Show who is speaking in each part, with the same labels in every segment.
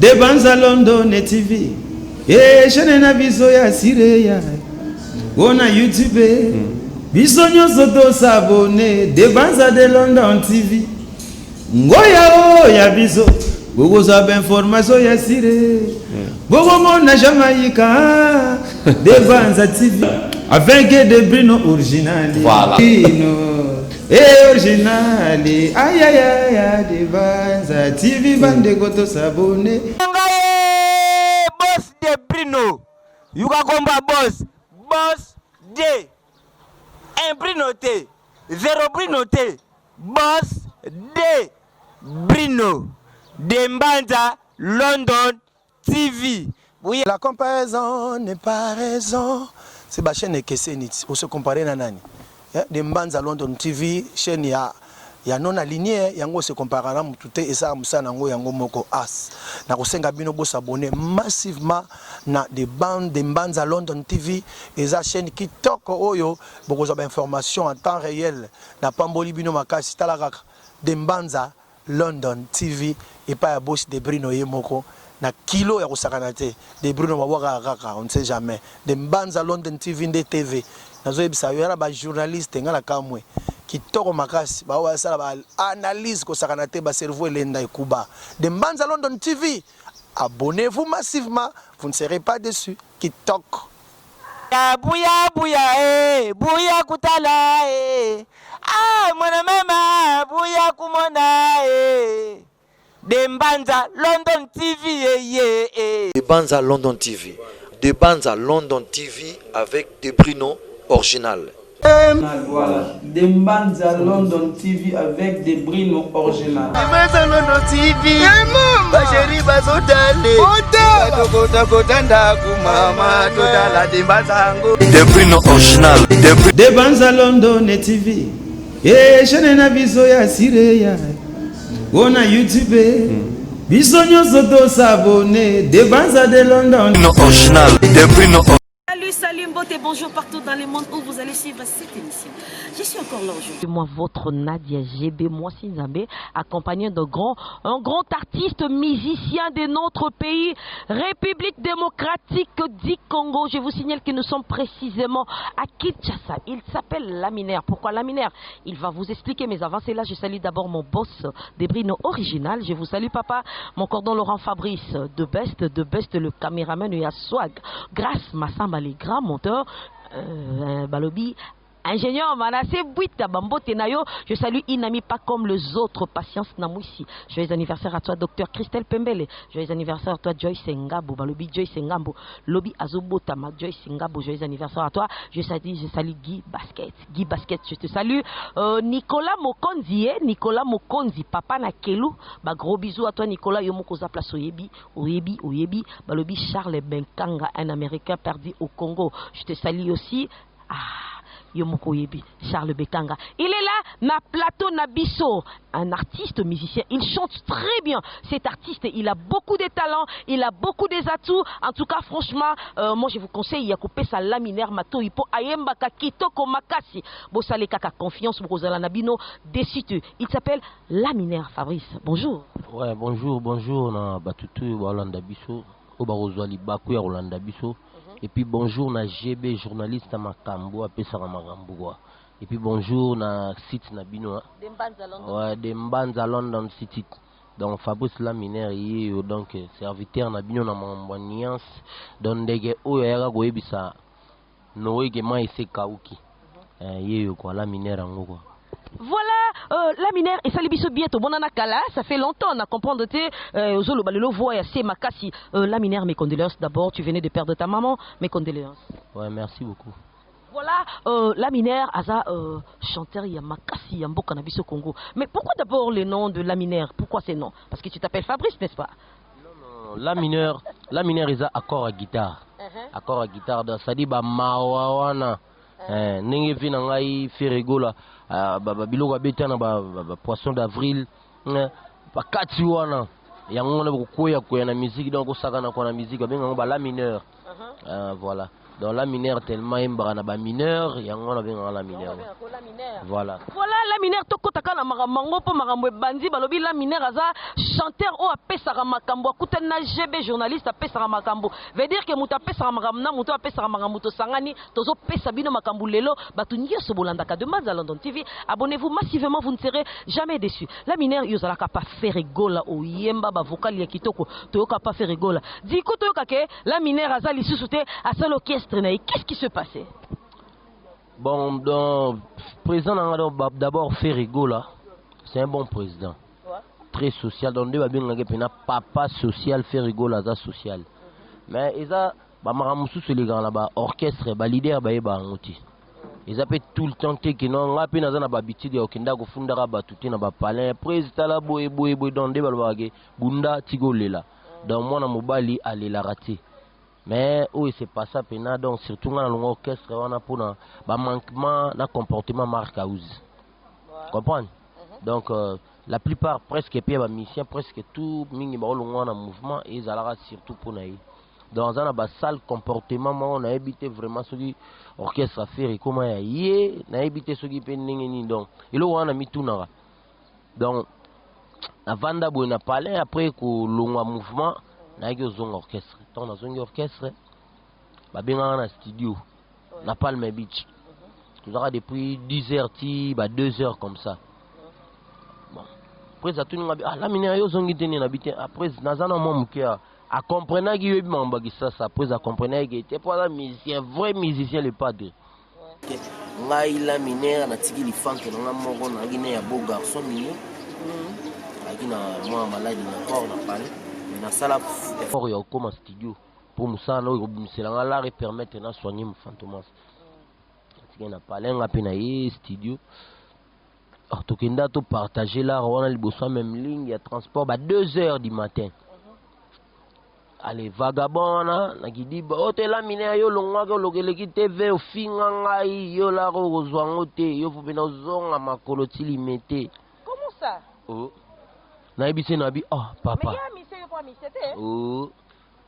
Speaker 1: Debanza London TV eh chaîne na biso ya sireya ona YouTube biso nyonso to s'abonner Debanza de London TV ngoya o ya biso bokozwa ba information ya sire bokomona Jamaïca Debanza TV avec de Bruno original.
Speaker 2: Voilà.
Speaker 1: Bruno. Eh original ay ay ay ay Debanza TV bandeko to s'abonner.
Speaker 3: Ngai boss de Bruno yuka komba boss boss de un Bruno te zero Bruno te boss de Bruno de Mbanza London TV Buya.
Speaker 4: La comparaison n'est pas raison. C'est ba chaîne ekeseni ti o se comparer na nani? Eh, de Mbanza London TV chaîne ya ya non aligné yango o se comparer na mutu te esala musala nango yango moko as. Nakosenga bino bo s'abonner massivement na de bande de Mbanza London TV eza chaîne kitoko oyo bokozwa ba informations en temps réel. Napamboli bino makasi tala kaka de Mbanza London TV epai ya boss de Bruno ye moko na kilo ya kosakana te de Bruno babwakaka kaka on ne sait jamais de Mbanza London TV nde TV nazoyebisa yo ya na ba journaliste nga na kamwe kitoko makasi ba oyo basala ba analyse kosakana te ba cerveau elenda ekuba de Mbanza London TV abonnez-vous massivement vous ne serez pas déçus kitoko.
Speaker 3: Ya buya buya eh buya kutala eh ah mwana mama buya kumona eh de Mbanza London TV eh ye eh.
Speaker 2: De Banza London TV De Banza London TV avec De Bruno original.
Speaker 5: Voilà de Mbanza London TV avec de Brino original.
Speaker 3: Mbanza London TV ba chéri bazotale batokota kota ndaku mama totala de Mbanza yango.
Speaker 2: De Bruno original De Bruno.
Speaker 1: De Banza London TV eh chaîne na biso ya sireya ona YouTube biso nyonso to s'abonner De Banza de London.
Speaker 2: Bruno original De Bruno.
Speaker 6: Salut, salut, mbote, bonjour partout dans le monde où vous allez suivre cette émission. Je suis encore là aujourd'hui.
Speaker 7: Moi, votre Nadia GB, moi, Nzambe, accompagné d'un grand, un grand artiste musicien de notre pays, République démocratique du Congo. Je vous signale que nous sommes précisément à Kinshasa. Il s'appelle Laminaire. Pourquoi Laminaire? Il va vous expliquer, mais avant cela, je salue d'abord mon boss, Debrino Original. Je vous salue, papa. Mon cordon Laurent Fabrice, de Best, de Best, le caméraman et à Swag. Grâce Massamba, les grands monteurs, Balobi, ingénieur Manassé Bouita, Bambo Tenayo. Je salue Inami, pas comme les autres, Patience Namouissi. Joyeux anniversaire à toi, docteur Christelle Pembele. Joyeux anniversaire à toi, Joyce Ngabo, Balobi Joyce Ngabo, Lobi Azobotama, Joyce Ngabo. Joyeux anniversaire à toi. Je salue Guy Basket. Guy Basket, je te salue. Nicolas Mokonzi, eh? Nicolas Mokonzi, papa Nakelu. Bah, gros bisous à toi, Nicolas. Yo moko za place oyebi, oyebi, oyebi. Balobi Charles Benkanga, un Américain perdu au Congo. Je te salue aussi. Ah, yo moko oyebi, Charles Bekanga. Il est là, na plateau Nabiso, un artiste musicien. Il chante très bien. Cet artiste, il a beaucoup de talents, il a beaucoup des atouts. En tout cas, franchement, moi je vous conseille, il y a coupé sa laminaire mato, il faut ayemba kitoko makasi. Bosale kaka confiance, bozala nabino déçu. Il s'appelle Laminaire Fabrice. Bonjour.
Speaker 8: Ouais, bonjour, bonjour na batutu balanda biso, o bakozwa libaku ya kolanda biso. Et puis bonjour na GB journaliste makambo apesaka makambo quoi. Et puis bonjour na site na bino hein.
Speaker 7: De Mbanza London.
Speaker 8: Ouais, de Mbanza London City. Donc Fabrice Laminaire yeyo donc serviteur na bino na mambo nuance. Donc ndege oyo ayaka koyebisa Noé ke mai ese kauki. Yeyo quoi, Laminaire yango quoi.
Speaker 7: Voilà, Laminaire et sali biso bientôt. Bon kala, ça fait longtemps, on a comprendre te ozolo balelo voix ya se makasi. Laminaire, mes condoléances d'abord, tu venais de perdre ta maman, mes condoléances.
Speaker 8: Ouais, merci beaucoup.
Speaker 7: Voilà, Laminaire aza chanteur ya makasi ya mboka na biso Congo. Mais pourquoi d'abord le nom de Laminaire? Pourquoi ce nom? Parce que tu t'appelles Fabrice, n'est-ce pas?
Speaker 8: Non, non, non. Laminaire, Laminaire eza accord à guitare. Accord à guitare, donc ça dit ba mawa wana. Ndenge vi na ngai Ferregola, ba biloko abeta na ba poisson d'avril, ba kati wana. Yango wana kokwea kwea na musique, donc osaka na kwa na musique, babenga yango ba la mineur. Voilà. Donc la mineure tellement ayembaka na ba mineur, yango wana babengaka la mineure. Voilà.
Speaker 7: Voilà la mineure, tokotaka na makambo yango mpo makambo ebandi. Balobi la mineure aza chanteur oyo apesaka makambo. Akutani na GB journaliste, apesaka makambo, veut dire que moto apesaka makambo na moto apesaka makambo, tosangani, tozopesa bino makambo lelo. Bato nyonso bolandaka de Mbanza London TV, abonnez-vous massivement, vous ne serez jamais déçus. La mineure, yo ozalaka pa Ferre Gola, oyemba bavocal ya kitoko, toyoka pa Ferre Gola. Diku toyoka ke la mineure aza lisusu te, asala orchestre na ye. Qu'est-ce qui se passait?
Speaker 8: Bon, donc président na nga, donc d'abord Ferre Gola, c'est un bon président, très social. Donc nde babengaki mpena papa social. Ferre Gola aza social, mais eza bamakambo mosusu elekaka na baorchestre, baleader bayeba yango te. Eza mpe tout le temps te ke non, nga mpe naza na bahabitude ya kokenda kofundaka bato te na bapalin prise. Tala boye boye boye. Donc nde balobaka ke bunda tika olela. Donc mwana mobali alelaka te, mais oyo se passa mpena, donc surtout nga nalonga orchestre wana mpona bamanquement na comportement Mark House, comprendre. Donc la plupart presque epe ya bamusicien, presque tout, mingi baolongwa na mouvement ezalaka surtout mpona ye. Donc aza na basale comportement moko, nayebi te vraiment soki orchestre affaire ekóma ya ye, nayebi te soki mpe ndenge nini. Donc eloko wana mitunaka. Donc navanda boye na palais, après kolongwa mouvement, nayaki ozonga orchestre. Ntango nazongi orchestre, babengaka na studio na Palme Beach. Tozalaka depuis 10 heures ti ba 2 heures comme ça. Bon, après atuni nga: "Ah, lamine, yo ozongi te nini?" Nabi te, après naza na mwa moke, acomprenaki, yoyebi makambo ya Kisasa. Après acomprenaki te po aza musicien, vrai musicien, le padre. Ngai la minere natiki lifanto na nga moko, nazalaki ne ya beau garçon mignon, azalaki na mwa maladi na corps na palais, mais nasala effort ya kokóma studio mpo mosala na oyo ekobimisela nga lar epermettre na soigner fantomas. Natiki na palais, nga mpe na ye studio. Oh, tokenda topartage lar wana liboso ya même ligne ya transport ba 2 heures du matin. Ale vagabond wana na kidiba oyo te, lamine ya yo olongwaki, olokeleki TV, ofinga ngai, yo lara okozwa yango te, yo fo mpena ozonga makolo ti Limete.
Speaker 7: Comment ça?
Speaker 8: Oh. Nayebisi na bi: "Oh papa."
Speaker 7: Mais ya mise yo po mise te.
Speaker 8: Oh.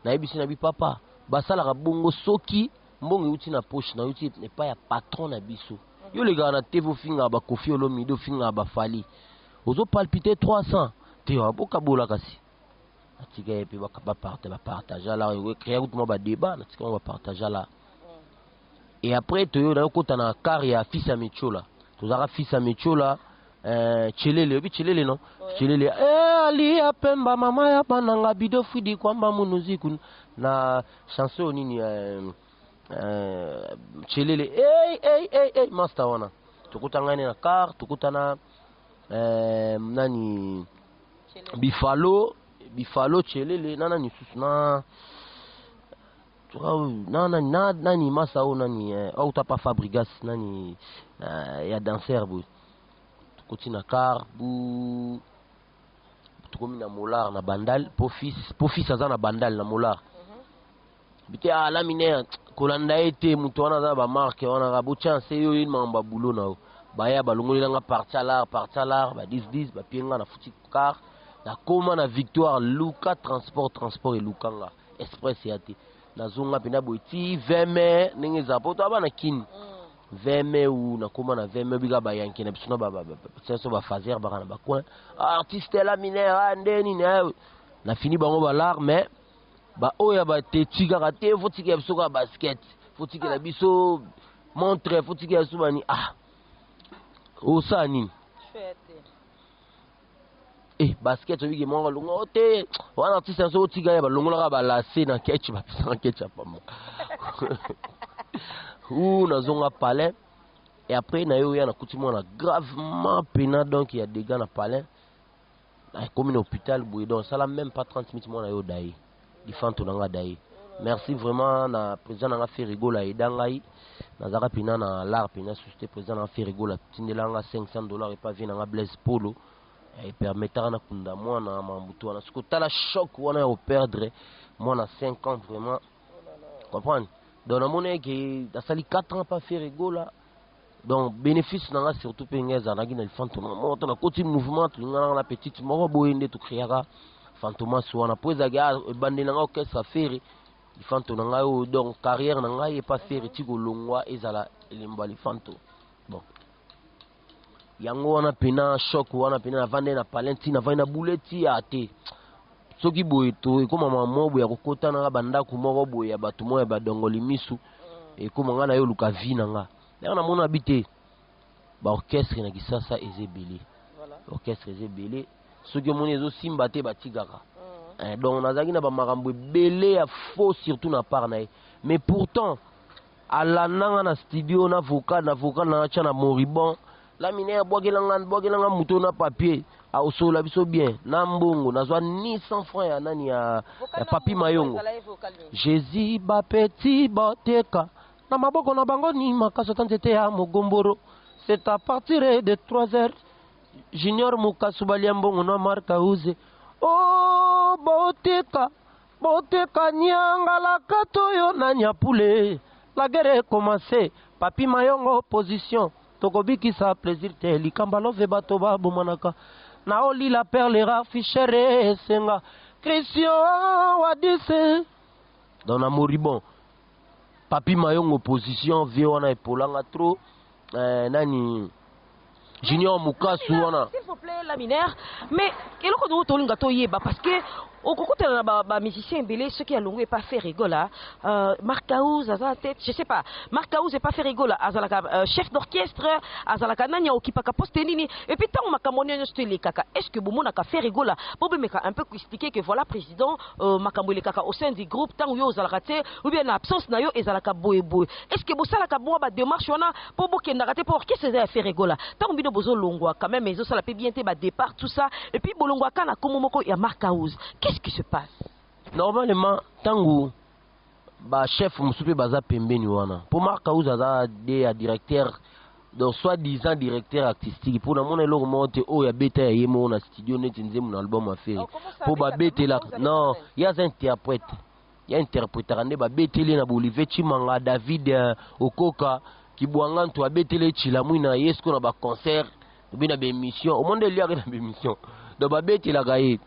Speaker 8: Nayebisi na bi: "Papa, basalaka bongo soki mbongo euti na poche na euti epai ya patron na biso. Yo olekaka na TV, ofingaka baKoffi Olomide, ofingaka baFally, ozopalpite 300 te, bokabola." Kasi natika ye mpe baparte bapartage ala, créa kutu mwa badébat. Natika ngo bapartage ala et après toyo nayokota na car ya fils ya Metiola. Tozalaka fils ya Metiola, Chelele, oyebi Chelele non? Chelele, alia pemba mama ya bananga bido fwidi kwamba munuziku na chanson oyo nini, Chelele, hey, hey, hey, hey, master wana. Tokuta ngai ne na car, tokutana nani, Bifalo, Bifalo, Chelele na nani susu na nani na nani, masa oyo nani, auta pa Fabrigas nani, ya danser boye. Tokoti na car bu, tokomi na Molar na Bandal, po fils aza na Bandal na Molar. Bite ala minere kolanda ye te, moto wana aza na bamarke wana kaka botya nse yo ye makambo ya bulo na yo. Baya balongolelanga parti alar, parti alar ba 10 10, bapie nga na futi car, nakóma na Victoire, luka transport, transport elukanga express ya te. Nazonga mpena boye ti 20 mai, ndenge ezala po to bana Kini 20 mai u nakóma na 20 mai, bika bayanke na biso na biso bafaser baka na bacoin: "Artiste la minere, nde nini?" Nafini bango balar, mais baoyo ya bateti kaka te, fo tikela biso kaka basket, fo tikela biso montre, fo tikela biso bani. Ah, osala nini? Basket obiki moko longo o te wana, artiste na so otika ye, balongolaka balase na ketch, bapesaka ketch ya pamba u. Nazonga palais et après na ye oya, nakuti mwana gravement pena, donc ya dégâts na palais, nakomi na hôpital boye. Donc asala même pas 30 minutes, mwana yo daye lifanto na nga daye. Merci vraiment na président na nga Ferre Gola, aida ngai. Nazalaka mpena na lar mpena susu te. Président na nga Ferre Gola tindela nga 500 $ epa vie na nga Blaise Polo, epermetaka nakunda mwana mambutu wana. Soki otala choc wana ya koperdre mwana 5 ans, vraiment comprendre. Donc namoni eke asali 4 ans pa Ferre Gola. Donc bénéfice na nga surtout mpe ngai ezalaki na lifanto na moko to nakoti mouvement, tolinganaka na petite moko boye, nde tokreaka Fantomas wana, mpo ezalaki ebandeli na nga orchestre Ferre. Lifanto na ngai oyo, donc carrière na ngai epa Ferre ti kolongwa ezala elembo ya Lifanto. Bon, yango wana pena choc wana pena navandai na palin ti navandi na bule ti ya te. Soki boye to ekóma mwa mwa boye ya kokota nanga bandako moko boye ya bato moko ya badongoli misu, ekóma ngai na yo oluka vie na nga. Yango namona bi te, baorchestre na Kisasa eza ebele, orchestre eza ebele. Soki omoni ezosimba te, batikaka. Donc nazalaki na bamakambo ebele ya faux, surtout na part na ye. Mais pourtant alandanga na studio na vocal, na vocal na atya na moribond lamine, abwakelanga, bwakelanga moto na papier, aosolola biso bien na mbongo. Nazwa ni 100 franc ya nani, ya Papi Mayongo. Jésus bapeti boteka na maboko na bango ni makasi ata nzete ya mogomboro. C'est à partir de 3 heures, Junior Mokasu balia mbongo na Marka Uze. O boteka, boteka nyangalaka toyo na nyapule. La guerre est commencée. Papi Mayongo position tokobikisa plaisir te. Likamba love bato babomanaka na olila perle rare fichere esenga Christian Wadise. Donc na moribond Papi Mayongo position vie wana epolanga trop, nani, Junior Mukasu wana.
Speaker 7: S'il vous plaît, la mineure, mais eloko nongo tolinga toyeba, parce que okokutana na bamusicien ebele soki alongo epa Ferre Gola, Mark House aza tête, je sais pas, Mark House epa Ferre Gola azalaka chef d'orchestre, azalaka nani, aokipaka poste nini? Et puis ntango makambo nyonso to elekaka, est ce que bomonaka Ferre Gola bobemeka un peu koexpliquer que voilà, président, makambo elekaka au sein du groupe ntango yo ozalaka te, ou bien na absence na yo ezalaka boyeboye? Est ce que bosalaka mwa badémarche wana mpo bokendaka te, mpo orchestre eza ya Ferre Gola? Ntango bino bozolongwa, quand même ezosala mpe bien te, badépart, tout ça, et puis bolongwaka na kombo moko ya Mark House, qu'est-ce qui se passe?
Speaker 8: Normalement ntango bachef mosusu mpe baza pembeni wana, mpo Mark House aza de ya directeur, donc soit disant directeur artistique, mpo namona eloko moko te oyo abeta ya ye moko na studio neti nzembo na album ya Ferre, mpo babetelaka. Non, ye aza interprète, ye interprétaka nde babeteli ye na Bolivier Chimanga, David Okoka Kibwanga nto abeteli ye Chilamwi na ye. Siko na baconcert obi na baémission, omonde eliaka na baémission, donc babetelaka ye.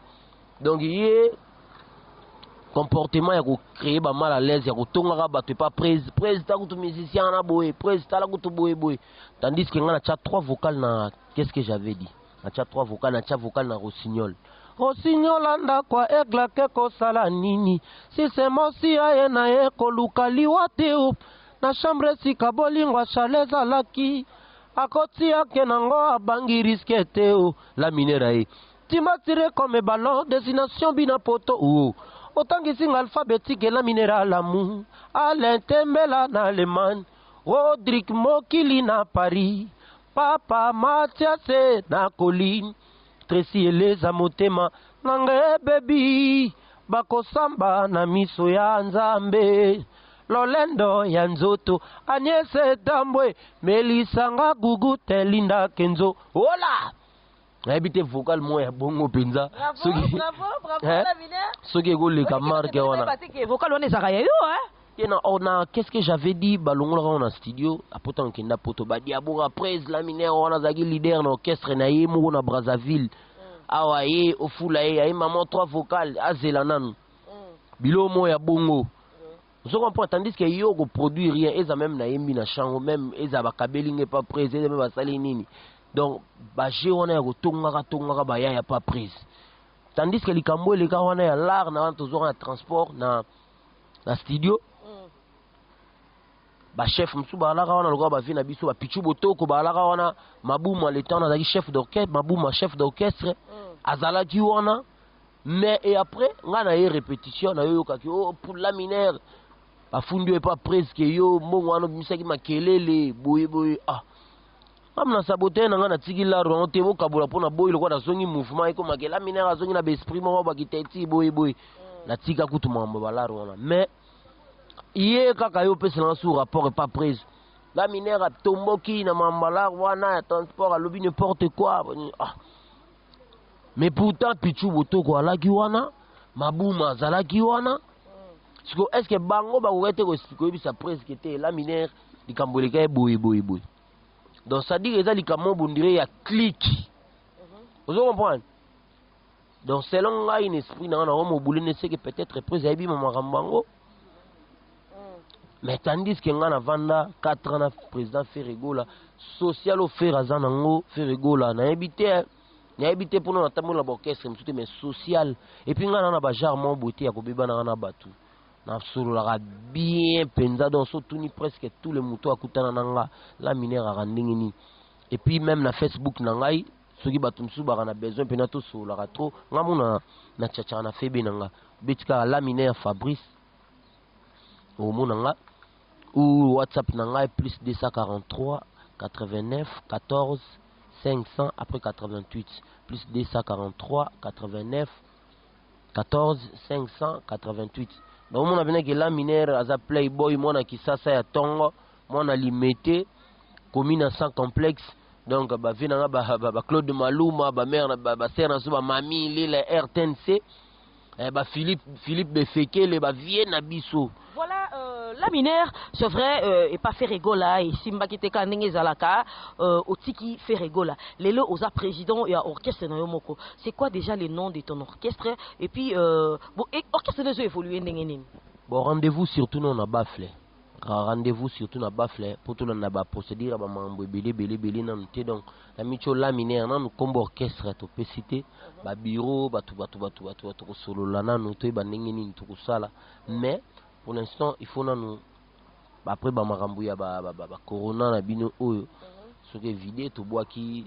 Speaker 8: Donc ye comportement ya kocréer ba mal à l'aise, ya kotongaka bato epa prise prise, ta kutu musicien wana boye, prise tala kutu boye boye, tandis que nga natya trois vocal na qu'est-ce que j'avais dit, natya trois vocal, natya vocal na Rossignol. Rossignol andako aigle kosala nini sisemosi aye na ye koluka liwa te o na chambre esika bolingo achale ezalaki, akoti ake nango abangi risque te o la minere ye. Tu m'as tiré comme ballon, destination bina poto o otangisinga alphabétique la minere alamu. Alain Tembela na Allemagne, Rodrik Mokili na Paris, Papa Matiase na Colline, Tracy Eleza motema nanga ebebi, bakosamba na miso ya Nzambe. Lolendo ya nzoto Agnese Tambwe melisanga gugu telinda kenzo ola nayebi te vocal moko ya bongo mpenza. Soki soki ekoleka marke wana.
Speaker 7: Vocal wana ezalaka ya yo, hein?
Speaker 8: Te, na, oh, na qu'est-ce que j'avais dit, balongolaka ngo na studio apota nkenda poto badiabora prese la minere wana azalaki leader na orchestre na ye moko na Brazzaville. Awa ye ofula ye aye mama trois vocal azela nanu biloko moko ya bongo, ozo comprendre? Tandis que yo koproduire rien, eza même nayembi na chango, même eza bakabeli nge pa prise, eza même basali nini. Donc baje wana ya kotongaka tongaka baya ya pa prise, tandis que likambo eleka wana ya lar na wana tozwaka na transport na studio, bachef mosusu bazalaka wana lokola bavie na biso bapichu botoko bazalaka wana. Mabuma, le temps azalaki chef d'orchestre, Mabuma chef d'orchestre azalaki wana. Mais et après ngai na ye répétition na yo oyokaki o pour la minere bafundi oyo epa presque yo mbongo wana obimisaki makelele boye boye. Ah, ngam na sabote na ngai natiki laro yango te, bokabola mpo na boyi lokola nazongi mouvement ekomake la minere azongi na baesprit moko bakiteti boye boye. Natika kutu makambo balaro wana, mais ye kaka yo opeselanga sous rapport epa prise la minere atomboki na mambalar wana ya transport, alobi n'importe quoi. Ah. Mais pourtant Pichu Botoko alaki wana, Mabuma azalaki wana. Siko est ce que bango bakoki te koyebisa presque te la minere likambo eleka ye boye boye boye? Donc c'est à dire eza likambo bondire ya clique, ozo comprendre? Donc selon ngai na esprit na nga nango mobule ne seke peut-être prise ayebi ma makambo yango. Mais tandis que nga navanda 4 ans na président Ferre Gola, social oyo Ferre aza nango, Ferre Gola nayebi te, nayebi te mpona natambola na baorchestre mosusu te, mais social. Et puis nga na na bagenre moko boye te ya kobebanaka na bato, nasololaka bien mpenza. Donc so tuni presque tous les moto akutana na nga, la minere aka ndenge nini. Et puis même na Facebook na ngai, soki bato mosusu baka na besoin mpena tosololaka trop, nga mona na tchatchaka na febe na nga, beti kaka la minere Fabrice, omona nga, ou WhatsApp na ngai plus 243 89 14 500 après 88, plus 243 89 14 588. Donc omona mpena ke la minere aza playboy, mwana Kisasa ya ntongo, mwana Limete, commune sans complexe. Donc bavie na nga ba Claude Maluma, bamare, basere na so, bamami Lela RTNC, ba Philippe Befekele, bavie na biso.
Speaker 7: Voilà, la minere, c'est vrai, epa Ferre Gola esimbaki te kaka ndenge ezalaka. Otiki Ferre Gola, lelo oza président ya orchestre na yo moko. C'est quoi déjà le nom de ton orchestre? Et puis bon, et orchestre ezo évoluer ndenge nini?
Speaker 8: Bon, rendez-vous surtout non na bafle, rendez-vous surtout na bafle po tolanda baprocédure ya bamakambo ebele ebele ebele nanu te. Donc na mitio la minere nanu nkombo orchestre topesi te, babureau bato bato bato bato bato kosolola nanu, toyeba ndenge nini tokosala. Mais pour l'instant il faut nanu après bamakambo ya bacorona na bino oyo, soki evide, tobwaki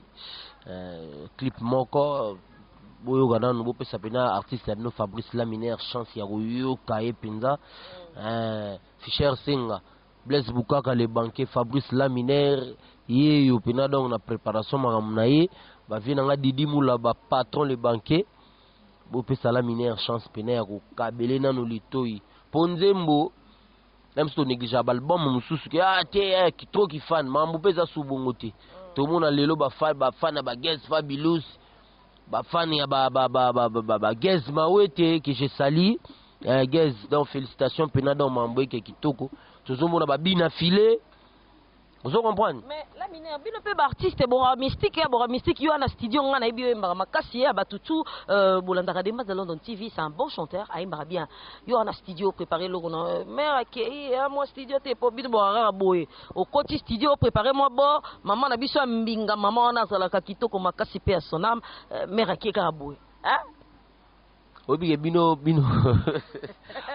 Speaker 8: clip moko, boyoka nanu, bopesa mpena artiste ya bino Fabrice Laminaire chance ya koyoka ye mpenza. Fischer Senga, Blaise Bukaka le banquier, Fabrice Laminaire yeyo mpena. Donc na préparation makambo na ye, bavie na nga Didi Mula, bapatron le banquier, bopesa Laminaire chance mpena ya kokabele nano litoi mpo nzembo na biso. Tonéglige baalbum mosusu ke ah te, trop kifan makambo mpe eza su bongo te. Tomona lelo bafan ya bagaz Fabilous, bafan ya bagaz Mawete que je sali, Gaz, donc félicitation mpena. Donc mambo eke kitoko, tozomona babina file, ozo comprendre.
Speaker 7: Mais la minere, bino mpe baartiste bora mystique ya bora mystique. Yo wana studio, nga nayebi oyembaka makasi ya bato tu bolandaka Demba de London TV, c'est un bon chanteur, ayembaka bien. Yo wana studio, préparé eloko na mare akei mwa studio te, po bino bora kaka boye, okoti studio, préparé mwa bord. Mama na biso ya mbinga, mama wana azalaka kitoko makasi mpe ya sonam, mare akei kaka boye, hein?
Speaker 8: Oyebi ke bino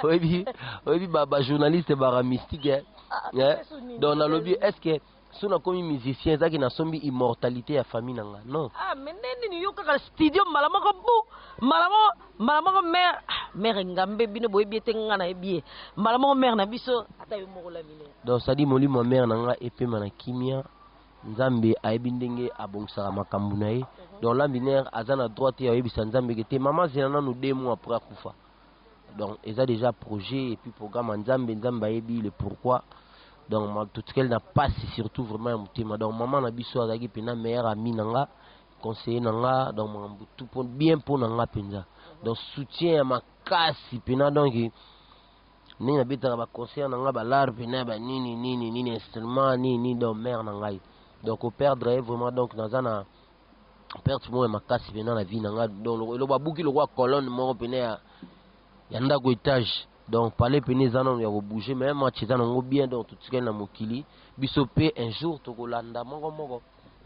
Speaker 8: oyebi bajournaliste bara mystique, eh? Eh? Donc nalobi, est ce que so nakomi musicien, ezaki nasombi immortalité ya famille na nga? Non.
Speaker 7: Ah, mais nde nini, yo kaka studio, mbala moko bu, mbala moko mare, mare ngambe, bino boyebi ete nga nayebi ye, mbala moko mare na biso, ata yo moko lamine.
Speaker 8: Donc sadi molimo ya mare na nga epema na kimia. Nzambe ayebi ndenge abongisaka makambo na ye. Donc la minere aza na droit te ya oyebisa Nzambe ke te, mama zela nanu 2 mois après akufa. Donc eza déjà projet et puis programme ya Nzambe. Nzambe ayebi le pourquoi. Donc totikali na pasi surtout vraiment ya motema. Donc mama na biso azalaki mpena meilleur ami na nga, conseiller na nga, donc makambo tout po bien mpo na nga mpenza. Donc soutien ya makasi mpena. Donc ndenge nabetaka baconcert na nga, balare mpena ya banini nini nini, instrument nini nini, donc mare na ngai, donc koperdre ye vraiment, donc naza na perte moko ya makasi mpena na vie na nga. Donc eloko babuki lokola colonne moko mpena ya ndako étage. Donc palais pene eza nano ya kobouge, mais match eza nango bien. Donc totikali na mokili biso mpe un jour tokolanda moko moko.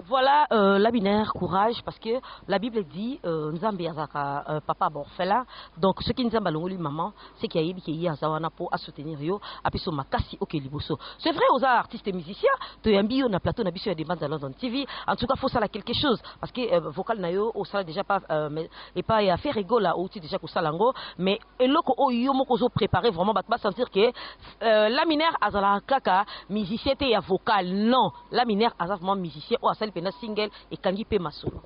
Speaker 7: Voilà, la binaire, courage, parce que la Bible dit, Nzambe azaka papa orphelin. Donc, ce qui Nzambe alongoli maman, c'est qu'il y a qui y a wana po à soutenir yo, apiso makasi ok liboso. C'est vrai, aux artistes et musiciens, to yambi yo na plateau na biso ya demande à London TV. En tout cas, faut ça quelque chose, parce que vocal na yo, au sala déjà pas, mais, et pas ya faire là, outi déjà ko salango, mais eloko oyo moko zo préparer vraiment, ba sentir que la minère azala kaka musicien te ya vocal. Non, la minère aza vraiment musicien oyo asali mpena single ekangi mpe masolo.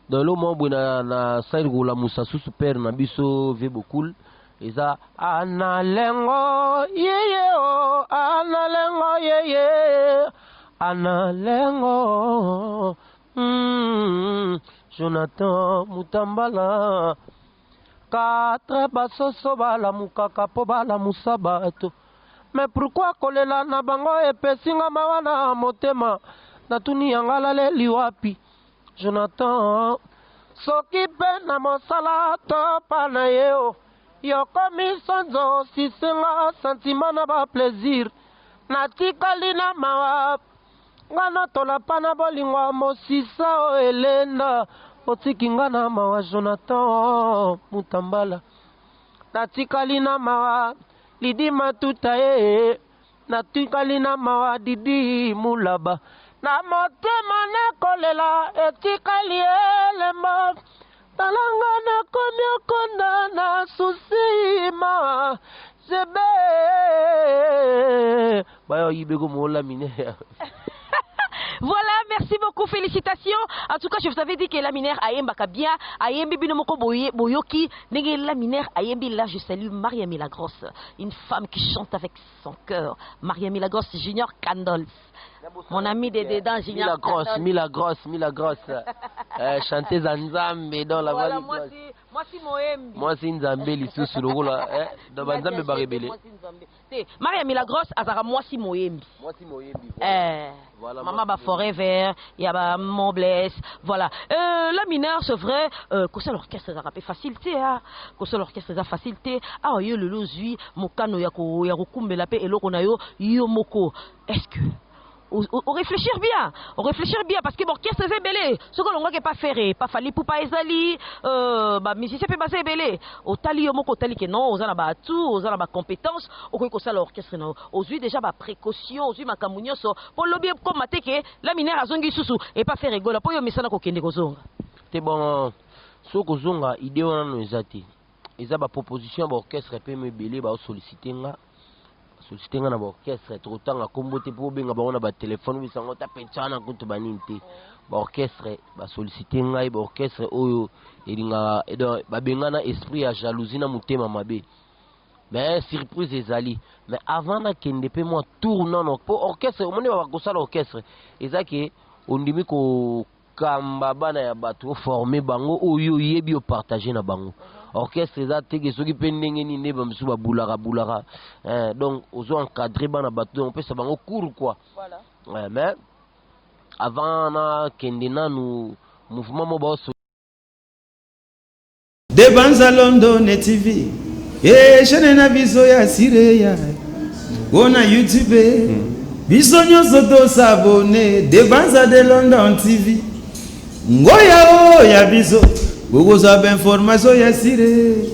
Speaker 8: Donc elo moko boye na sali kolamusa susu pere na biso ve bokul eza analengo yeye o analengo yeye analengo Jonathan Mutambala 4 basoso balamukaka mpo balamusa bato, mais pourquoi kolela na bango epesinga mawa na motema? Natuni yanga laleli wapi Jonathan, soki mpe na mosala topa na ye o. Yokomi sonzo sisenga sentiment na ba plaisir natikali na mawa nga natolapa na bolingo ya mosisa o elenda otiki nga na mawa Jonathan Mutambala natikali na mawa Lidi Matuta ye natikali na mawa Didi Mulaba na motema nakolela etikali elembo tala nga nakomi okonda na susi mawa jebe baya oyibeko molamine.
Speaker 7: Voilà, merci beaucoup, félicitations. En tout cas, je vous avais dit que la minère ayembaka bien, ayembi bino moko boye, boyoki, ndenge la minère ayembi là, je salue Maria Milagros, une femme qui chante avec son cœur. Maria Milagros Junior Candles. Mon ami de dedans Junior
Speaker 8: Milagros.
Speaker 7: Candles.
Speaker 8: Milagros, Milagros, chanteuse ya Nzambe dans la
Speaker 7: Voilà,
Speaker 8: voix.
Speaker 7: moi c'est moembi.
Speaker 8: Mwasi Nzambe lisusu lokola dans banzambe barebele.
Speaker 7: Mwasi Nzambe. Te, Maria Milagros azaka mwasi moyembi.
Speaker 8: Mwasi moyembi. Voilà,
Speaker 7: maman
Speaker 8: mwasi
Speaker 7: ba forever, ya ba mobles, voilà. La mineure, c'est vrai, kosala orchestre ezaka mpe facile te, ah. Kosala orchestre eza facile te. Awa yo lelo ozwi mokano ya kokumbela mpe eloko na yo yo moko. Est-ce que o réfléchir bien, o réfléchir bien, parce que orchestre eza ebele, soki olongwaki epa Ferre, pa Fally Ipupa, ezali bamusicien mpe baza ebele. Otali yo moko, otali ke non, oza na baatu, oza na bacompétence, okoki kosala orchestre na yo. Ozwi déjà baprécaution, ozwi makambo nyonso mpo lobi ekóma te ke la minere azongi lisusu epa Ferre Gola, mpo yo misala kokende kozonga?
Speaker 8: Te, bon, soki kozonga, idée wana nano eza te. Eza baproposition ya baorchestre mpe mo ebele baosollicite nga, basollicite nga na baorchestre. Tokotanga nkombo te mpo obenga bango na batelefone, bisango ta penza wana kutu banini te. Baorchestre basollicite ngai, baorchestre oyo elingaka donc babengana esprit ya jalousie na motema mabe. Mais surprise ezali, mais avant nakende mpe mwa tour nano, mpo orchestre, omoni, bakosala orchestre eza ke ondimi kokamba bana ya bato, oforme bango oyo oyebi, opartage na bango. Orchestre eza teke soki mpe ndenge nini nde bamisusu babulaka bulaka, donc ozo encadre bana bato, donc opesa bango cours quoi.
Speaker 7: Voilà.
Speaker 8: Mais avant nakende nanu mouvement mo baoso.
Speaker 1: Debanza London TV e chaîne na biso ya sireya ona YouTube, biso nyonso tos'abonner. Debanza de London TV ngoya oyo ya biso, bokozwa bainformation ya sire,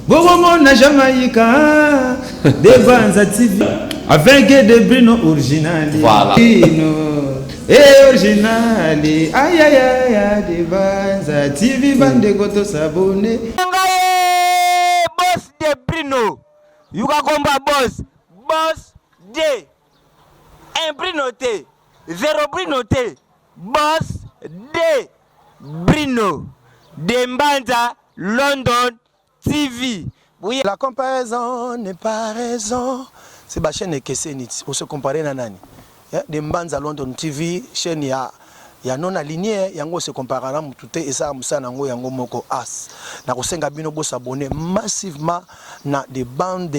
Speaker 1: bokomona Jamaïka. Debanza TV avec de Brino original.
Speaker 2: Voilà.
Speaker 1: Brino e original, ayayaya, Debanza TV, bandeko tos'abonner.
Speaker 3: Ngai boss de Brino yuka komba boss, boss de un Brino te, zéro Brino te, boss de Brino de Mbanza London TV. Buya.
Speaker 4: La comparaison n'est pas raison. C'est ba chaîne ekeseni ti ose comparer na nani? De Mbanza London TV, chaîne ya non aligné, yango ose comparer na mutu te. Esala mosala nango yango moko. As nakosenga bino bos'abonner massivement na de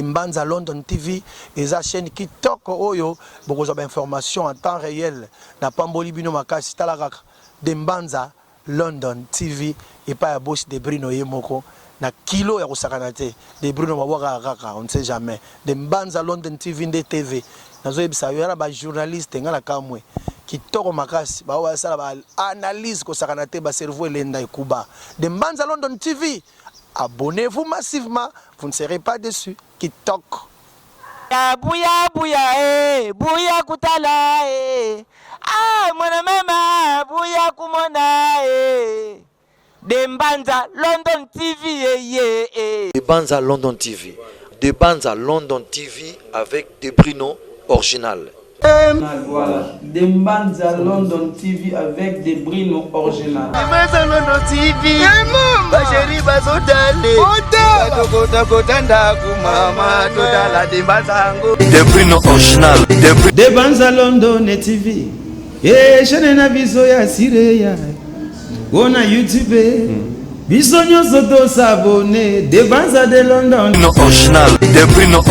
Speaker 4: Mbanza London TV. Eza chaîne kitoko oyo bokozwa bainformation en temps réel. Napamboli bino makasi. Tala kaka de Mbanza London TV epai ya boss de Brino ye moko na kilo ya kosakana te. De Brino babwakaka kaka, on ne sait jamais. De Mbanza London TV nde TV nazoyebisa yo, ya na bajournaliste nga na kamwe kitoko makasi, bao basala baanalyse kosakana te, bacerveau elenda ekuba. De Mbanza London TV, abonnez-vous massivement, vous ne serez pas déçus. Kitoko.
Speaker 3: Ya buya buya e buya kutala e ah mwana mama buya kumona e de Mbanza London TV ye ye e.
Speaker 2: De Banza London TV. De Banza London TV avec De Brino original.
Speaker 5: Voilà. De Mbanza London TV avec De Brino original.
Speaker 3: Mbanza London TV. Bachéri bazotale. Batokota ndako mama totala de Mbanzango.
Speaker 2: De Brino original.
Speaker 1: Debanza London TV e chaîne na biso ya sireya ona YouTube, biso nyonso tos'abonner. Debanza de London.
Speaker 2: Original. De Brino.